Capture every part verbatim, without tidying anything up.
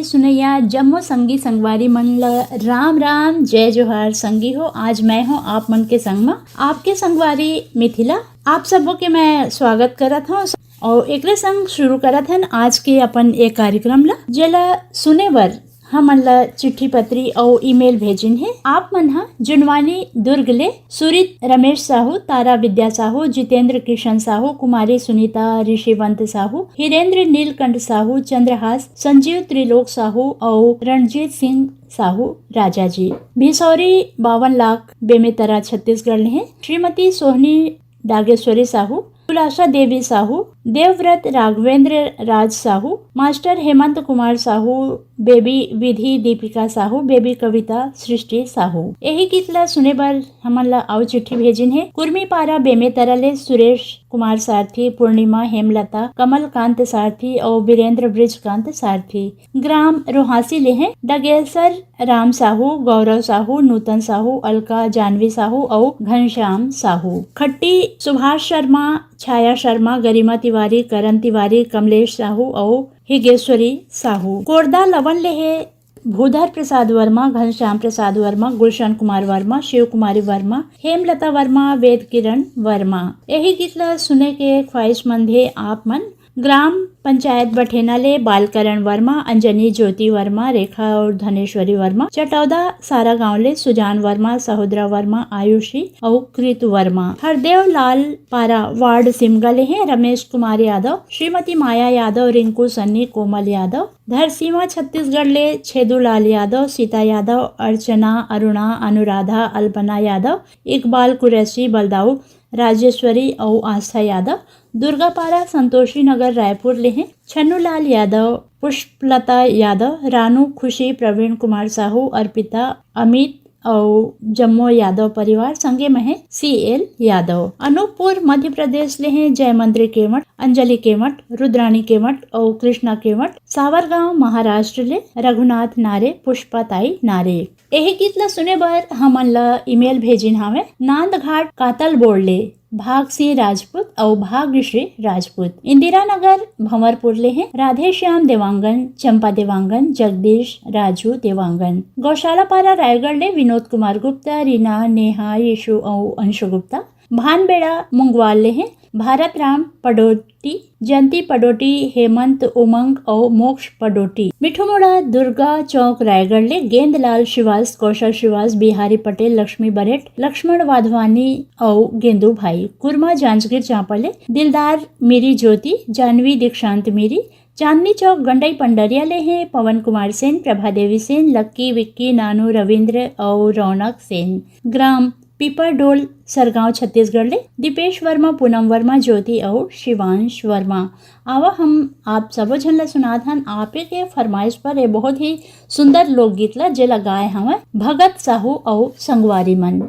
सुनैया जम्मो संगी संगवारी मन ल राम राम, जय जोहार। संगी हो, आज मैं हूँ आप मन के संग म आपके संगवारी मिथिला। आप सबो के मैं स्वागत करत हूँ और एकरे संग शुरू करत हन आज के अपन एक कार्यक्रम ला, जेला सुने बर हमन ला चिट्ठी पत्री अउ ईमेल भेजिन हे। आप मन ह जुनवानी दुर्ग ले सुरित रमेश साहू, तारा विद्या साहू, जितेंद्र किशन साहू, कुमारी सुनीता, ऋषिवंत साहू, हिरेंद्र नीलकंठ साहू, चंद्रहास, संजीव त्रिलोक साहू अउ रणजीत सिंह साहू राजा जी। भिसौरी बावन लाख बेमेतरा छत्तीसगढ़ ले हे। श्रीमती सोहनी डागेश्वरी साहू, कुलाशा देवी साहू, देवव्रत राघवेंद्र राज साहू, मास्टर हेमंत कुमार साहू, बेबी विधि दीपिका साहू, बेबी कविता सृष्टि साहू। यही गीत ला सुने बर हमन ला अउ चिट्ठी भेजिन हे। कुर्मी पारा बेमेतरा ले सुरेश कुमार सारथी, पूर्णिमा, हेमलता, कमलकांत सारथी अउ वीरेंद्र बृजकांत सारथी। ग्राम रोहासी ले हे डगेसर राम साहू, गौरव साहू, नूतन साहू, अलका जानवी साहू अउ घनश्याम साहू। खट्टी सुभाष शर्मा, छाया शर्मा, गरिमा तिवारी, करण तिवारी, कमलेश साहू अउ हिगेश्वरी साहू। कोरदा लवन ले हे भूधर प्रसाद वर्मा, घनश्याम प्रसाद वर्मा, गुलशन कुमार वर्मा, शिव कुमारी वर्मा, हेमलता वर्मा, वेद किरण वर्मा। यही गीत ला सुने के ख्वाहिशमंद हे आप मन। ग्राम पंचायत बठेना ले बालकरण वर्मा, अंजनी ज्योति वर्मा, रेखा और धनेश्वरी वर्मा, चटौदा सारा गांव ले सुजान वर्मा, सहोदरा वर्मा, आयुषी अउ कृत वर्मा। हरदेव लाल पारा वार्ड सिमगा ले हे रमेश कुमार यादव, श्रीमती माया यादव, रिंकू सन्नी, कोमल यादव। धरसीवा छत्तीसगढ़ ले छेदूलाल यादव, सीता यादव, अर्चना, अरुणा, अनुराधा, अल्पना यादव, इकबाल कुरैशी, बलदाऊ, राजेश्वरी अउ आस्था यादव। दुर्गापारा संतोषी नगर रायपुर ले हे छन्नूलाल यादव, पुष्पलता यादव, रानू, खुशी, प्रवीण कुमार साहू, अर्पिता, अमित अउ जम्मो यादव परिवार। संगे म हे सी एल यादव। अनूपपुर मध्य प्रदेश ले हे जयमंत्री केवट, अंजलि केवट, रुद्राणी केवट अउ कृष्णा केवट। सावरगांव महाराष्ट्र ले रघुनाथ नारे, पुष्पा ताई नारे। एही गीत ला सुने बर हमन ला ईमेल भेजिन हावय नांदघाट कातल बोर्ड ले भाग सिंह राजपूत अउ भाग्यश्री राजपूत। इंदिरा नगर भंवरपुर ले हे राधेश्याम देवांगन, चंपा देवांगन, जगदीश, राजू देवांगन। गौशाला पारा रायगढ़ ले विनोद कुमार गुप्ता, रीना, नेहा, यीशु अउ अंशु गुप्ता। भानबेड़ा मुंगवाल ले हे भारत राम पडोटी, जयंती पडोटी, हेमंत, उमंग अउ मोक्ष पडोटी। मिठूमुड़ा दुर्गा चौक रायगढ़ ले गेंदलाल श्रीवास, कौशल श्रीवास, बिहारी पटेल, लक्ष्मी बरेट, लक्ष्मण वाधवानी अउ गेंदू भाई। कुरमा जांजगीर चांपा ले दिलदार मीरी ज्योति, जानवी दीक्षांत मीरी। चांदनी चौक गंडई पंडरिया ले हे पवन कुमार सेन, प्रभा देवी सेन, लक्की, विक्की, नानू, रविंद्र अउ रौनक सेन। ग्राम पीपरडोल, सरगांव, छत्तीसगढ़ ले दीपेश वर्मा, पूनम वर्मा, ज्योति अउ शिवांश वर्मा। आवा हम आप सबो झन ला सुनात हन आपे के फरमाइश पर ये बहुत ही सुंदर लोकगीत ला, जेला गाए हवय भगत साहू अउ संगवारी मन।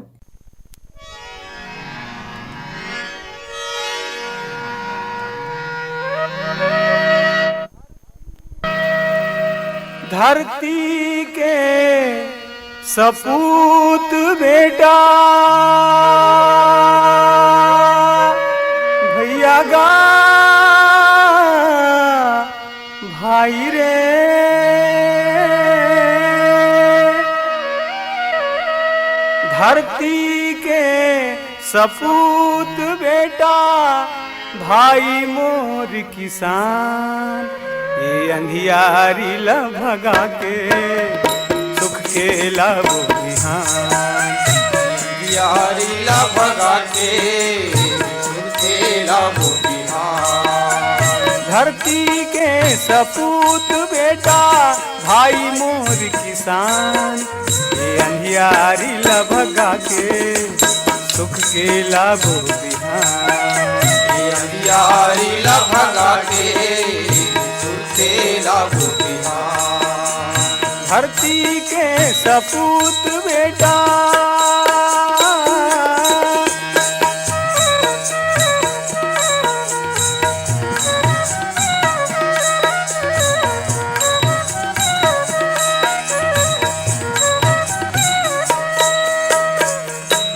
धरती के सपूत बेटा भैया गा भाई रे। धरती के सपूत बेटा भाई मोर किसान, ये अंधियारी ल भगा के सुख के लाबो बिहान। अंधियारी ल भगा के सुख के लाबो बिहान। धरती के सपूत बेटा भाई मोर किसान, ये अंधियारी ल भगा के सुख के लाबो बिहान। ये अंधियारी ल भगा के सुख के लाबो बिहान। धरती के सपूत बेटा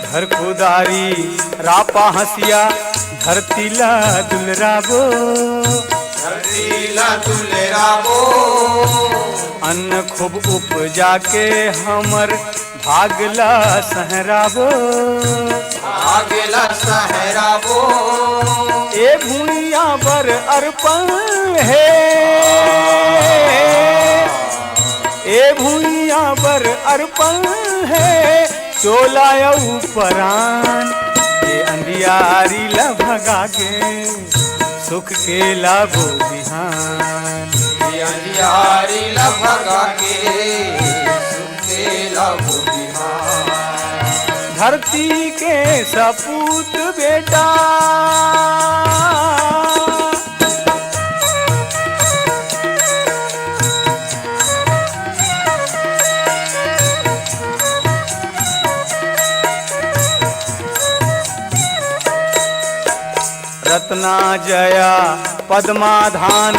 धर कुदारी रापा हंसिया धरती ला दुलराबो। धरती ला दुलराबो। अन्न खूब उपजा के हमर भाग ला सहराबो। भाग ला सहराबो। ए भुइयां बर अर्पण हे, ए भुइयां बर अर्पण हे, चोला अउ परान। ए अंधियारी ला भगा के सुख के लाबो बिहान। ए अंधियारी ला भगा के सुख के लाबो बिहान। धरती के सपूत बेटा। रत्ना जया पद्मा धान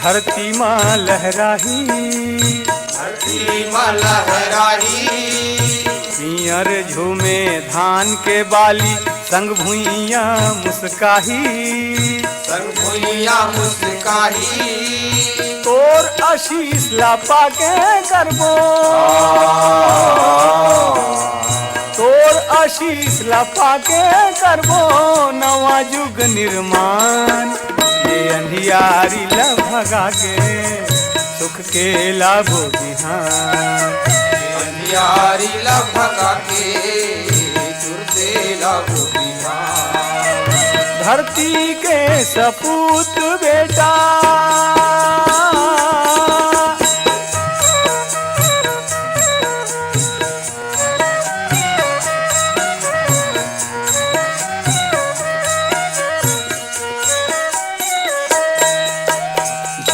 धरती मा लहराही। धरती मा लहराही। पियर झूमे धान के बाली संग भुइयां मुस्काही। संग भुइयां मुस्काही। तोर आशीष ला पाके करबो। तोर आशीष ला पाके करबो नवा जुग निर्माण। ए अंधियारी ला भगा के सुख के लाबो बिहान। ए अंधियारी ला भगा के सुख के लाबो बिहान। धरती के सपूत बेटा।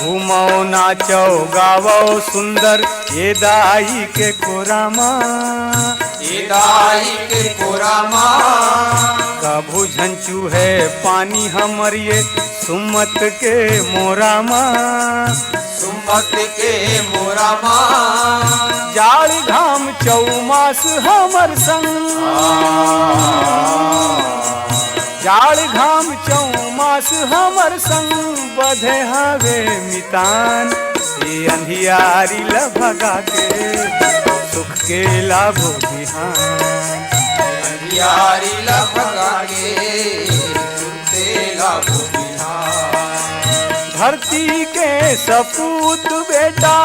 घूमो नाचो गावो सुंदर ए दाई के कोरा मा। ए दाई के कोरा मा। कभू झन चूहे पानी हमर ए सुमत के मोरा मा। सुमत के मोरा मा। जाड़ घाम चौमास हमर संग। जाड़ घाम चौमास हमर संग बधे हवे मितान। ए अंधियारी ला भगा के सुख के लाबो बिहान। ए अंधियारी ला भगा के सुख के लाबो बिहान। धरती के सपूत बेटा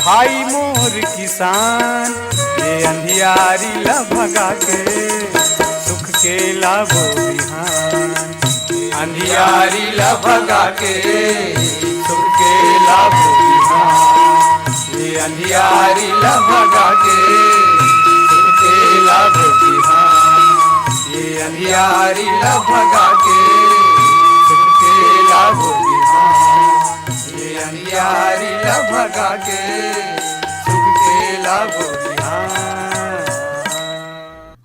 भाई मोर किसान। ए अंधियारी ला भगा के सुख के लाबो बिहान। ए अंधियारी ला भगा के सुख के लाबो बिहान। ए अंधियारी ला भगा के सुख के लाबो बिहान। ए अंधियारी ला भगा के सुख के लाबो बिहान। ए अंधियारी ला भगा के सुख के लाबो बिहान।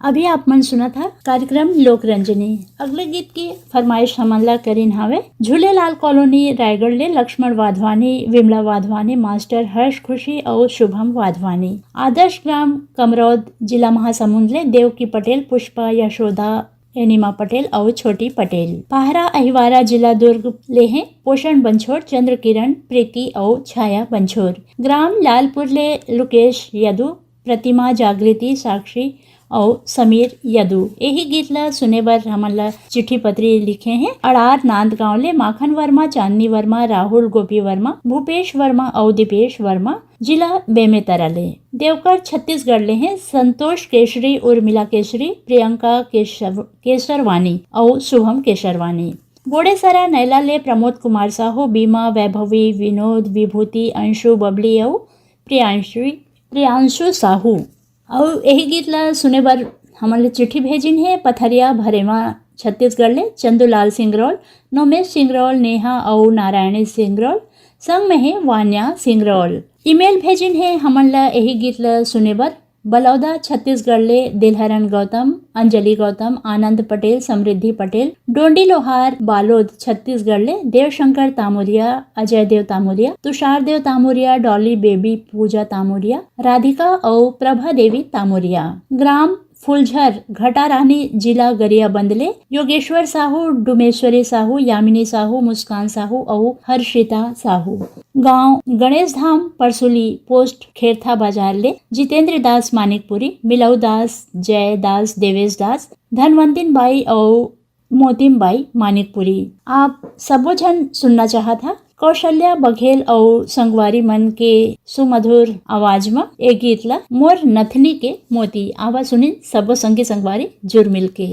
अभी आप मन सुनत हा कार्यक्रम लोक रंजनी। अगले गीत के फरमाइश हमन ला करिन हावे झूलेलाल कॉलोनी रायगढ़ ले लक्ष्मण वाधवानी, विमला वाधवानी, मास्टर हर्ष खुशी अउ शुभम वाधवानी। आदर्श ग्राम कमरौद, जिला महासमुंद ले देवकी पटेल, पुष्पा, यशोदा, एनिमा पटेल अउ छोटी पटेल। पहरा अहिवारा, जिला दुर्ग ले हे पोषण बंछोर, चंद्र किरण, प्रीति अउ छाया बंछोर। ग्राम लालपुर ले लुकेश यदु, प्रतिमा, जागृति, साक्षी अउ समीर यदु। एही गीत ला सुने बर हमन ला चिट्ठी पत्री लिखे हे अड़ार नांदगांव ले माखन वर्मा, चांदनी वर्मा, राहुल गोपी वर्मा, भूपेश वर्मा अउ दीपेश वर्मा, जिला बेमेतरा ले। देवकर छत्तीसगढ़ ले हे संतोष केशरी, उर्मिला केशरी, प्रियंका केशव-, केसरवानी अउ शुभम केसरवानी। गोड़ेसरा नैला ले प्रमोद कुमार साहू, बीमा, वैभवी, विनोद, विभूति, अंशु, बबली अउ प्रियांशु, प्रियांशु साहू। अउ एही गीत ला सुने बर हमन ले चिट्ठी भेजिन हे पथरिया भरेवा छत्तीसगढ़ ले चंदूलाल सिंगरौल, नोमेश सिंगरौल, नेहा अउ नारायणी सिंगरौल, संग में हे वान्या सिंगरौल। ईमेल भेजिन हे हमन ला एही गीत ला सुने बर बलौदा छत्तीसगढ़ ले दिलहरन गौतम, अंजलि गौतम, आनंद पटेल, समृद्धि पटेल, डोंडी लोहार बालोद छत्तीसगढ़ ले देवशंकर तामुरिया, अजय देव तामुरिया, तुषार देव तामुरिया, डॉली बेबी पूजा तामुरिया, राधिका अउ प्रभा देवी तामुरिया। ग्राम फुलझर घटारानी, जिला गरियाबंद ले योगेश्वर साहू, डुमेश्वरी साहू, यामिनी साहू, मुस्कान साहू अउ हर्षिता साहू। गांव गणेश धाम परसुली, पोस्ट खेरथा बाजार ले जितेंद्र दास मानिकपुरी, मिलऊ दास, जय दास, देवेश दास, धनवंतिन बाई अउ मोतिम बाई मानिकपुरी। आप सबो झन सुनना चाहत हा कौशल्या बघेल अउ संगवारी मन के सुमधुर आवाज म ए गीत ला, मोर नथनी के मोती। आवा सुनिन सबो संगी संगवारी जुर मिल के।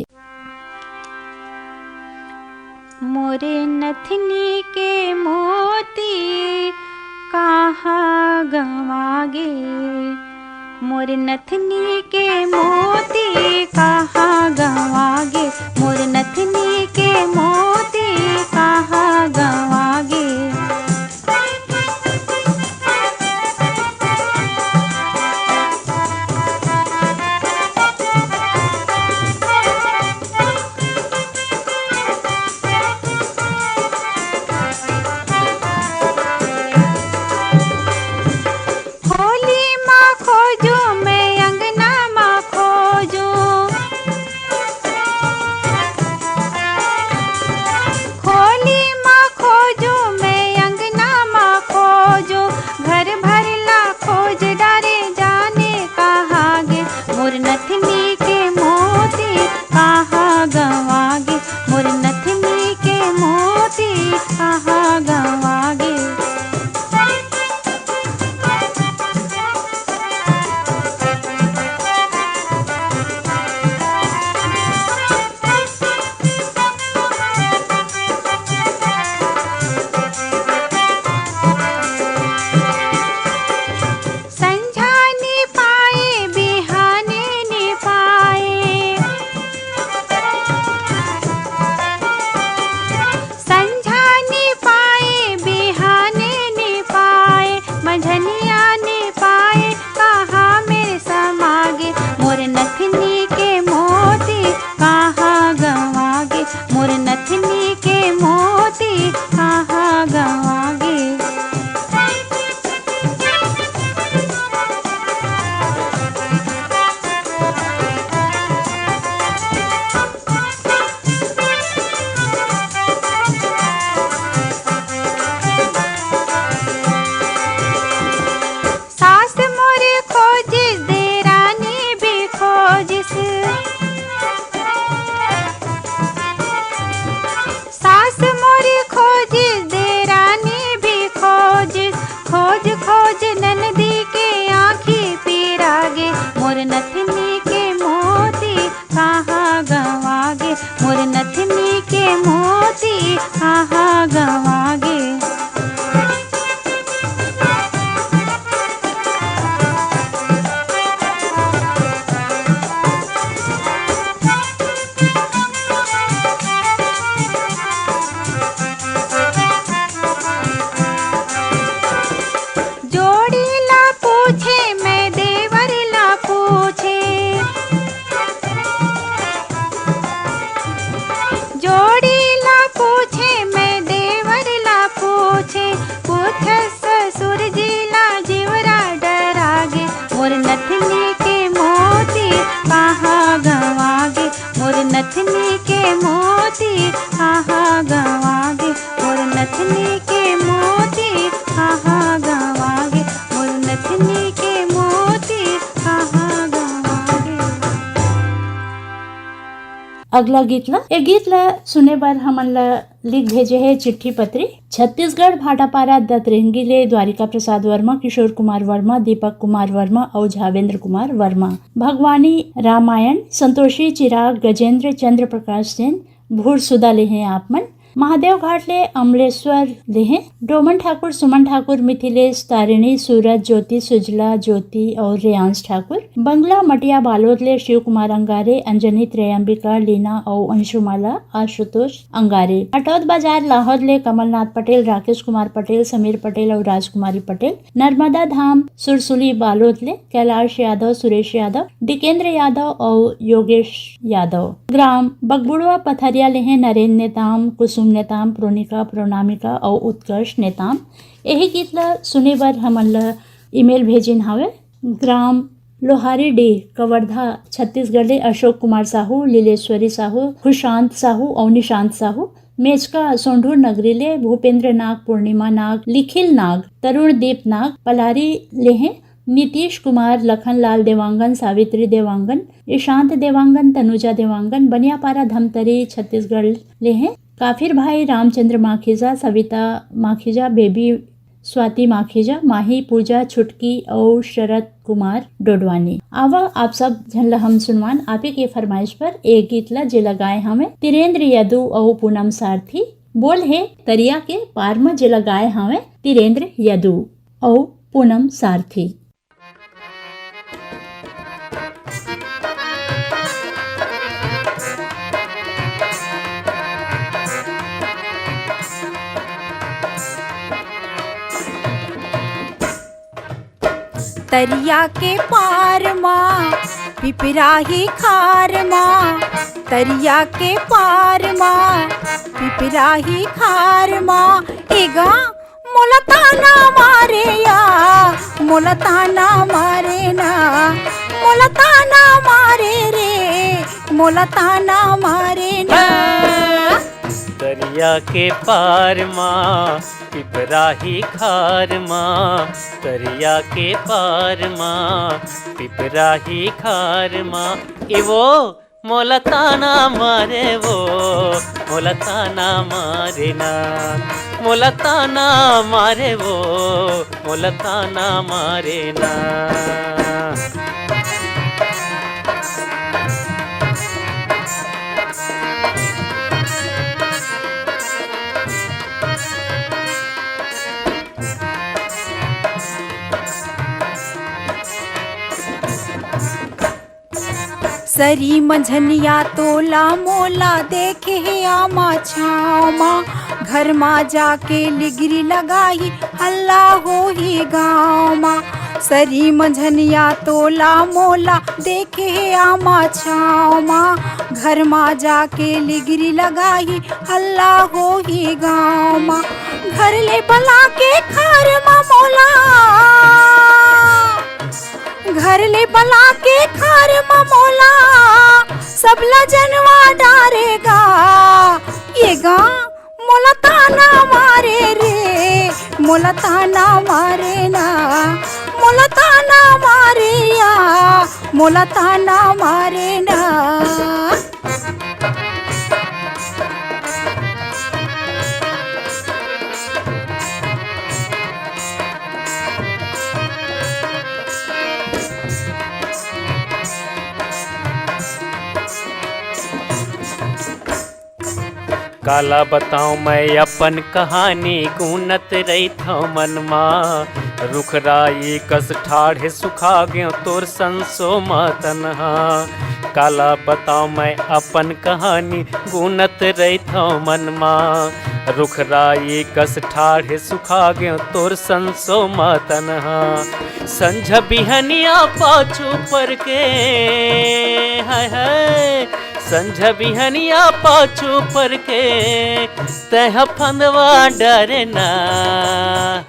मोरे नथनी के मोती कहाँ गंवा गे, मोर नथनी के मोती कहाँ गंवा गे, मोर नथनी के मोती कहाँ गंवा गे। खोली मा खोजू, मैं अंगना मा खोजू। खोली मा खोजू, मैं अंगना मा खोजू। घर भर ला खोज डारे, जाने कहाँ गे। मोर नथनी के मोती कहाँ गंवा गे। मोर नथनी के मोती कहाँ गंवा गे। संझा नी पाए, बिहाने नी पाए। संझा नी पाए, बिहाने नी पाए, मंझनिया नी पाए, कहाँ मेर समा गे। मोर नथनी के मोती कहाँ गंवा गे, मोर नथनी के मोती कहाँ गंवा गे। सास मोरे खोजिस, देरानी भी खोजिस। सास मोरे खोजिस, देरानी भी खोजिस। खोज खोज ननदी के आँखी पीरा गे। मोर नथनी के मोती कहाँ गंवा गे, मोर नथनी के मोती कहाँ गंवा गे। जोड़ी ला पूछे, मैं देवर ला पूछे। जोड़ी ला पूछे, मैं देवर ला पूछे। पूछे ससुर जी ला, जीवरा डरा गे। मोर नथनी के मोती कहाँ गंवा गे। मोर नथनी के मोती कहाँ गंवा गे। मोर नथनी के मोती कहाँ गंवा गे। मोर नथनी के मोती कहाँ गंवा गे। अगला गीत ला, ए गीत ला सुने बर हमन ला लिख भेजे हे चिट्ठी पत्री छत्तीसगढ़ भाटापारा दतरेंगी ले द्वारिका प्रसाद वर्मा, किशोर कुमार वर्मा, दीपक कुमार वर्मा अउ झावेंद्र कुमार वर्मा। भगवानी रामायण, संतोषी चिराग, गजेंद्र, चंद्र प्रकाश जैन, भूरसुदा ले हे आप मन। महादेव घाट ले अमलेश्वर ले हे डोमन ठाकुर, सुमन ठाकुर, मिथिलेश, तारिणी, सूरज, ज्योति, सुजला, ज्योति अउ रेयांश ठाकुर। बंगला मटिया बालोद ले शिव कुमार अंगारे, अंजनी, त्रयंबिका, लीना अउ अंशुमाला, आशुतोष अंगारे। अटौद बाजार लाहौद ले कमलनाथ पटेल, राकेश कुमार पटेल, समीर पटेल अउ राजकुमारी पटेल। नर्मदा धाम सुरसुली बालोद ले कैलाश यादव, सुरेश यादव, डिकेंद्र यादव अउ योगेश यादव। ग्राम बगबुड़वा पथरिया ले हे नरेंद्र नेताम, कुसुम नेताम, प्रोनिका, प्रोनामिका अउ उत्कर्ष नेताम। एही गीत ल सुने बर हमन ल ईमेल भेजिन हावे। ग्राम लोहारी डीह, कवर्धा, छत्तीसगढ़ ले अशोक कुमार साहू, लीलेश्वरी साहू, खुशांत साहू अउ निशांत साहू। मेचका, सोंढूर नगरी ले भूपेंद्र नाग, पूर्णिमा नाग, लिखिल नाग, तरुण दीप नाग। पलारी ले हे नीतीश कुमार, लखन लाल देवांगन, सावित्री देवांगन, ईशांत देवांगन, तनुजा देवांगन। बनियापारा धमतरी, छत्तीसगढ़ ले हे काफिर भाई, रामचंद्र माखीजा, सविता माखीजा, बेबी स्वाति माखीजा, माही, पूजा, छुटकी अउ शरद कुमार डोडवानी। आवा, आप सब झन ल हम सुनवान आपे के फरमाइश पर एक गीत ल, जेला गाए हवे तिरेंद्र यदु अउ पूनम सारथी। बोल हे तरिया के पार म, जेला गाए हवे तिरेंद्र यदु अउ पूनम सारथी। तरिया के पार मा, पिपराही खार मा, तरिया के पार मा, पिपराही खार मा, एगा मोला ताना मारे या, मोला ताना मारे ना, मोला ताना मारे रे, मोला ताना मारे ना। तरिया के पार मा, पिपराही खार मा, तरिया के पार मा, पिपराही खार मा, ए वो मोला ताना मारे वो, मोला ताना मारे ना, मोला ताना मारे वो, मोला ताना मारे ना। सरी मंझनिया तोला मोला देखे हे आमा छाँव मा, घर मा जाके लिगरी लगाही हल्ला होही गाँव मा। सरी मंझनिया तोला मोला देखे हे आमा छाँव मा, घर मा जाके लिगरी लगाही हल्ला होही गाँव मा। घर ले बला के खार मा मोला, घर ले बला के खार म मोला सबला जनवा डारेगा। ये गा मोला ताना मारे रे, मोला ताना मारे ना, मोला ताना मारे या, मोला ताना मारे ना। काला बताओं मैं अपन कहानी, गूनत रहिथव मन मा। रुख राई कस ठाढ़ हे, सुखा गेव तोर संसो मा तनहा। काला बताओं मैं अपन कहानी, गूनत रहिथव मन मा। रुख राई कस ठाढ़ हे, सुखा गेव तोर संसो मा तनहा। संझा बिहनिया पाछू पर के, हाय हाय, संझा बिहनिया पाछू पर के, तैं ह फंदवा डरना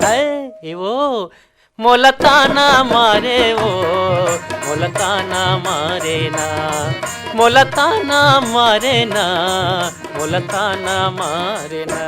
है, ए वो मोला ताना मारे वो, मोला ताना मारे ना, मोला ताना मारे ना, मोला ताना मारे ना।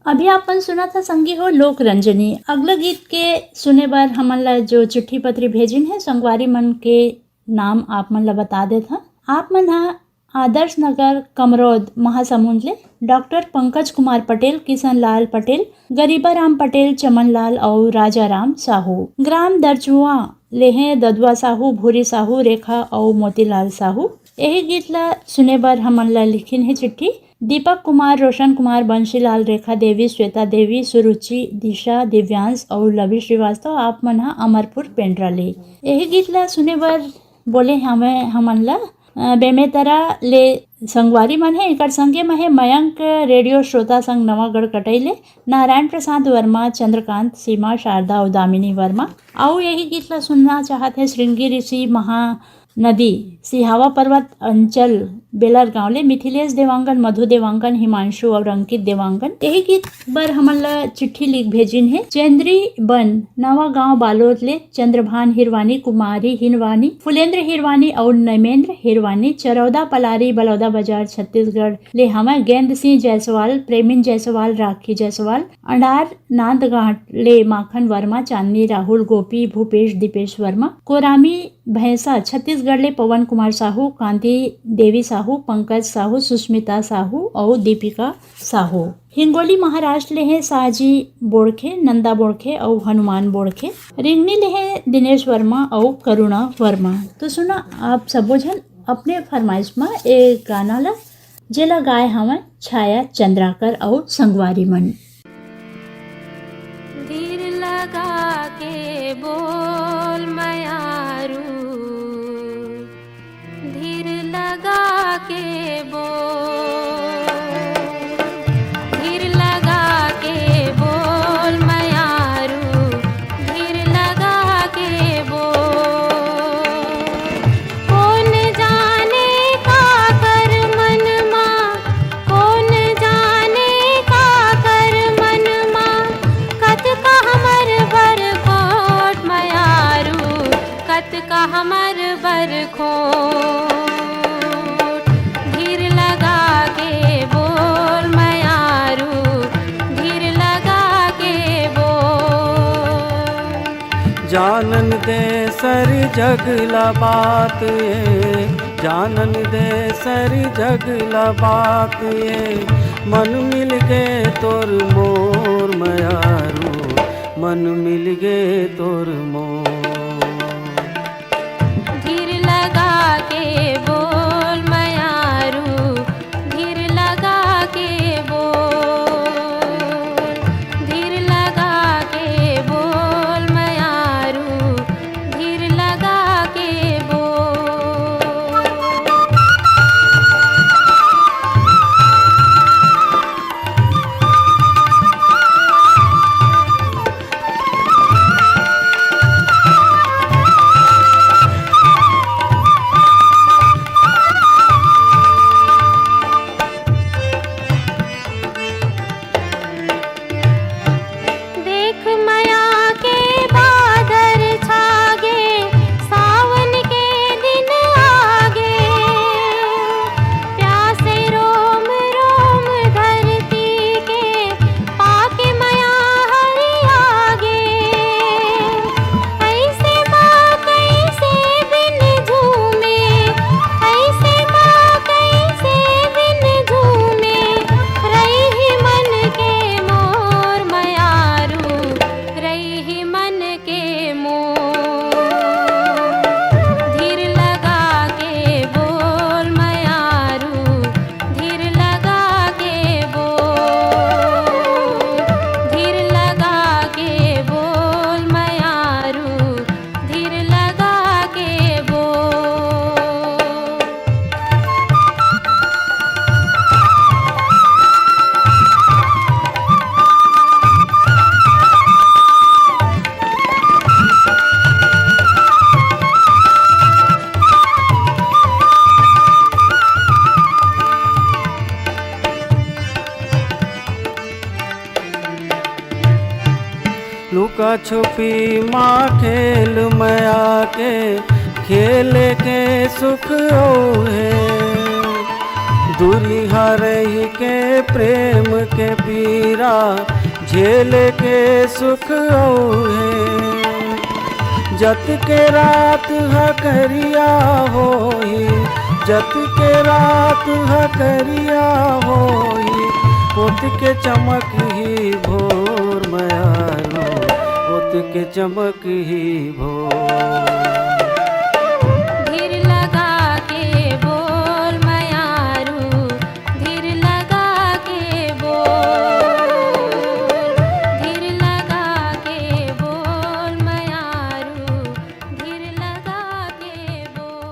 अभी आप मन सुनत ह संगी हो लोक रंजनी। अगला गीत के सुने बर हमन ला जो चिट्ठी पत्री भेजिन हे, संगवारी मन के नाम आप मन ला बता देत हन। आप मन ह आदर्श नगर कमरौद महासमुंद ले डॉक्टर पंकज कुमार पटेल, किशन लाल पटेल, गरीबा राम पटेल, चमन लाल अउ राजा राम साहू। ग्राम दरचुआ ले हे ददुआ साहू, भूरी साहू, रेखा अउ मोतीलाल साहू। यही गीत ला सुने बर हमन ला लिखिन हे चिट्ठी दीपक कुमार, रोशन कुमार, बंशीलाल, रेखा देवी, श्वेता देवी, सुरुचि, दिशा, दिव्यांश अउ लवी श्रीवास्तव। आप मन ह अमरपुर पेंड्रा ले यही गीत ला सुने बर बोले हवे हमन ला, अ, बेमेतरा ले संगवारी मन हे, एकर संगे म हे मयंक रेडियो श्रोता संघ नवागढ़ कटई ले नारायण प्रसाद वर्मा, चंद्रकांत, सीमा, शारदा अउ दामिनी वर्मा। अउ यही गीत ला सुनना चाहत हे श्रृंगी ऋषि महानदी सिहावा पर्वत अंचल बेलर गांव ले मिथिलेश देवांगन, मधु देवांगन, हिमांशु और अंकित देवांगन। यही गीत बर हमन ला चिट्ठी लिख भेजिन हे चंद्री बन, नवा गांव बालोद ले चंद्रभान हिरवानी, कुमारी हिरवानी, फुलेंद्र हिरवानी और नैमेंद्र हिरवानी, चरौदा पलारी, बलौदा बाजार, छत्तीसगढ़ ले हवय। गेंद सिंह जायसवाल, प्रेमिन जायसवाल, राखी जायसवाल, अंडार नांदगांठ ले माखन वर्मा, चांदनी राहुल, गोपी, भूपेश, दीपेश वर्मा, कोरामी भैंसा, छत्तीसगढ़ ले पवन कुमार साहू, कांति देवी साहू, पंकज साहू, सुष्मिता साहू अउ दीपिका साहू। हिंगोली महाराष्ट्र ले हे साहजी बोड़खे, नंदा बोड़खे अउ हनुमान बोड़खे। रिंगनी ले हे दिनेश वर्मा अउ करुणा वर्मा। तो सुना आप सबो झन अपने फरमाइश म ए गाना ल, जेला गाए हवय छाया चंद्राकर अउ संगवारी मन। धीर लगा के बोल मयारू, धीर लगा के बोल, धीर लगा के बोल मयारू, धीर लगा के बोल। कोन जाने काकर मन मा, कोन जाने काकर मन मा, कतका हमर बर खोट मयारू, कतका हमर बर खोट। धीर लगा के बोल मयारू, धीर लगा के बोल। जानन दे सरी जग ला बात ए, जानन दे सरी जग ला बात ए, मन मिल गे तोर मोर मयारू, मन मिल गे तोर मोर। धीर लगा के बोल मयारू, धीर लगा के बोल, धीर लगा के बोल मयारू, धीर लगा के बोल। देख मया के बादर छागे, सावन के दिन आगे। प्यासे रोम रोम धरती के, पाके मया हरियागे। ऐसे मा कैसे बिन झूमे, ऐसे मा कैसे बिन झूमे, रही मन के मोर मयारू, रही मन के मोर। धीर लगा के बोल मयारू, धीर लगा के बोल, धीर लगा के बोल मयारू, धीर लगा के बोल। लुका छुपी मा खेल मया के, खेल के सुख अउ हे। दूरिहा रहि के प्रेम के पीरा, झेल के सुख अउ हे। जत के रात ह करिया होही, जत के रात ह करिया होही, ओत के चमक ही भोर मयारू, ओत के चमक ही भोर। धीर लगा के बोल मयारू, धीर लगा के बोल, धीर लगा के बोल मयारू, धीर लगा के बोल।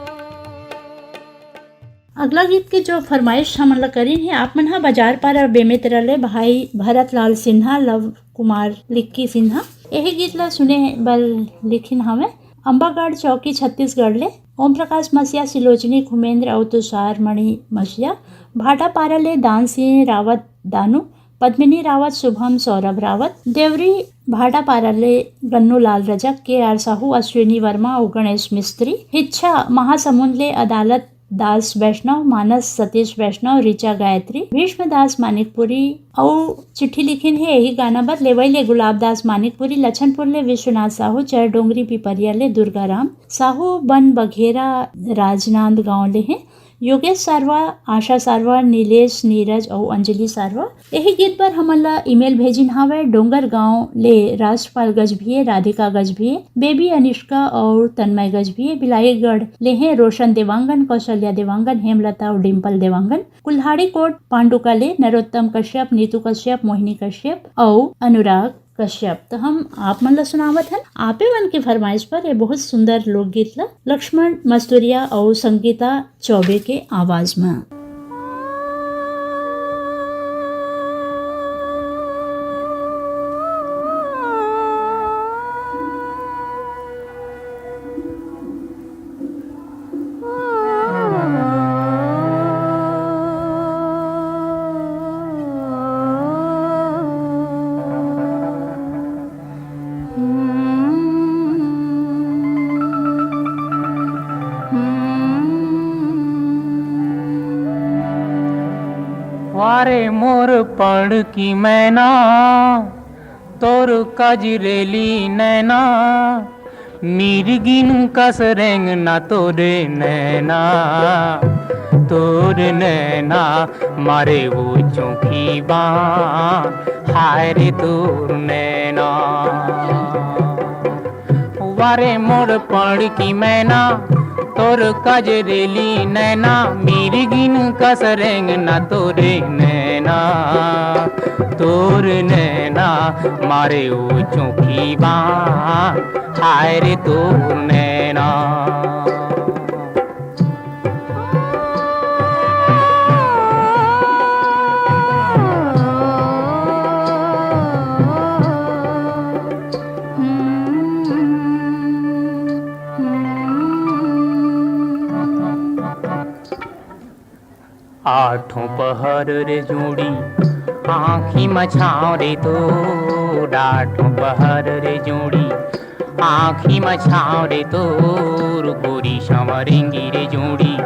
अगला गीत के जो फरमाइश हमन ला करिन हे, आप मन ह बाजार पारा बेमेतरा ले भाई भरत लाल सिन्हा, लव कुमार लिक्की सिन्हा, यही गीत ला सुने बर लिखिन हवे। अम्बागढ़ चौकी छत्तीसगढ़ ले ओम प्रकाश मसिया, सिलोचनी खुमेंद्र अउ तुषार मणि मसिया, भाटापारा ले दान सिंह रावत दानू, पद्मिनी रावत, शुभम सौरभ रावत, देवरी भाटापारा ले गन्नू लाल रजक, के आर साहू, अश्विनी वर्मा अउ गणेश मिस्त्री, हिच्छा महासमुंद ले अदालत दास वैष्णव, मानस सतीश वैष्णव, ऋचा गायत्री, भीष्म दास मानिकपुरी अउ चिट्ठी लिखिन हे यही गाना बर लेवई ले गुलाब दास मानिकपुरी, लछनपुर ले विश्वनाथ साहू, चर डोंगरी पिपरिया ले दुर्गा राम साहू, बन बघेरा राजनांदगांव ले हे योगेश सारवा, आशा सारवा, नीलेश, नीरज अउ अंजलि सारवा। यही गीत बर हमन ला ईमेल भेजिन हावय डोंगरगांव ले राजपाल गजभिये, राधिका गजभिये, बेबी अनिष्का अउ तन्मय गजभिये, बिलाईगढ़ ले हे रोशन देवांगन, कौशल्या देवांगन, हेमलता अउ डिम्पल देवांगन, कुल्हाड़ी कोट पांडुका ले नरोत्तम कश्यप, नीतू कश्यप, मोहिनी कश्यप अउ अनुराग कश्यप। तो हम आप मन ला सुनावत हन आपे मन के फरमाइश पर ये बहुत सुंदर लोकगीत ला लक्ष्मण मस्तुरिया अउ संगीता चौबे के आवाज में। वारे मोर पड़की मैना, तोर कजरेली नैना, मिर्गिन कस रेंगना तोर नैना, तोर नैना, मारे वो चौकी बा, हाय रे तोर नैना। वारे मोर पड़की मैना, तोर कजरेली नैना, मिर्गिन कस रेंगना तोर नैना, तोर नैना, मारे ओ चौकी बा, हाय रे तोर नैना। आठों पहर रे जोड़ी, आँखी म छाँव रे तोर, आठों पहर रे जोड़ी, आँखी म छाँव रे तोर, गोरी संवरेंगी रे जोड़ी,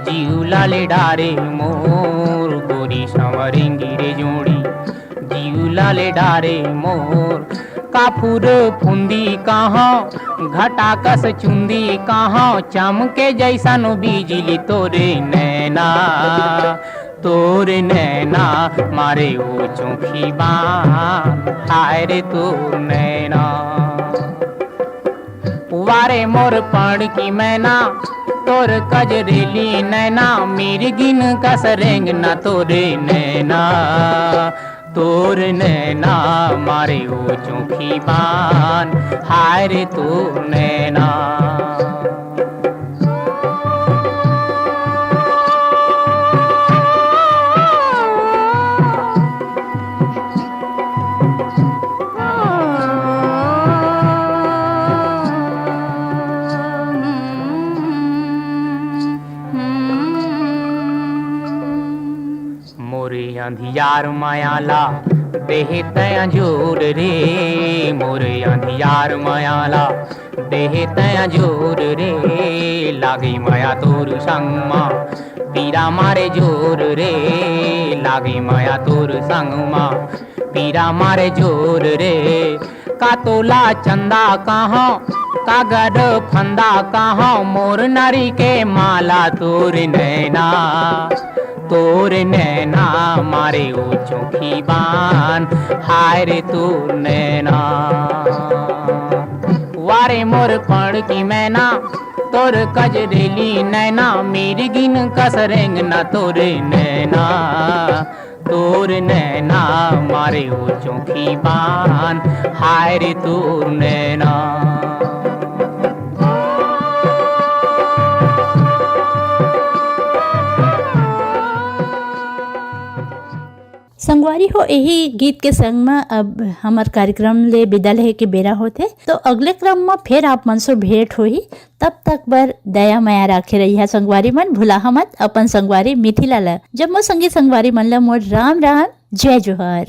जीव ला ले डारे मोर, गोरी संवरेंगी रे जोड़ी, जीव ला ले डारे मोर। काफुर फुंदी कहाँ, घटाकस चुंदी कहाँ, चमके जैसन बिजली तोरे नैना, तोरे नैना, मारे ओ चौखी बान, हाय रे तोर नैना। वारे मोर पड़की मैना, तोर कजरेली नैना, मिर्गिन कस रेंगना तोरे नैना, तोर नैना, मारे ओ चौखी बान, हाय रे तोर नैना। मोरे अंधियार माया ला देहे तैं जोर रे, मोरे अंधियार माया ला देहे तैं जोर रे, लागे माया तोर संग मा पीरा मारे जोर रे, लागे माया तोर संग मा पीरा मारे जोर रे। का तोला चंदा कहाँ, कागद फंदा कहाँ, मोर नारी के माला तोर नैना, तोर नैना, मारे ओ चौखी बान, हाय रे तोर नैना। वारे मोर पड़की मैना, तोर कजरेली नैना, मिर्गिन कस रेंगना तोर नैना, तोर नैना, मारे ओ चौखी बान, हाय रे तोर नैना। संगवारी हो, यही गीत के संग म अब हमर कार्यक्रम ले विदा लेहे के बेरा होथे। तो अगले क्रम म फेर आप मन से भेंट होही। तब तक बर दया मया राखे रहिहा संगवारी मन। भुलाहा मत अपन संगवारी मिथिला ल। जम्मो संगी संगवारी मन ल मोर राम राम, जय जोहार।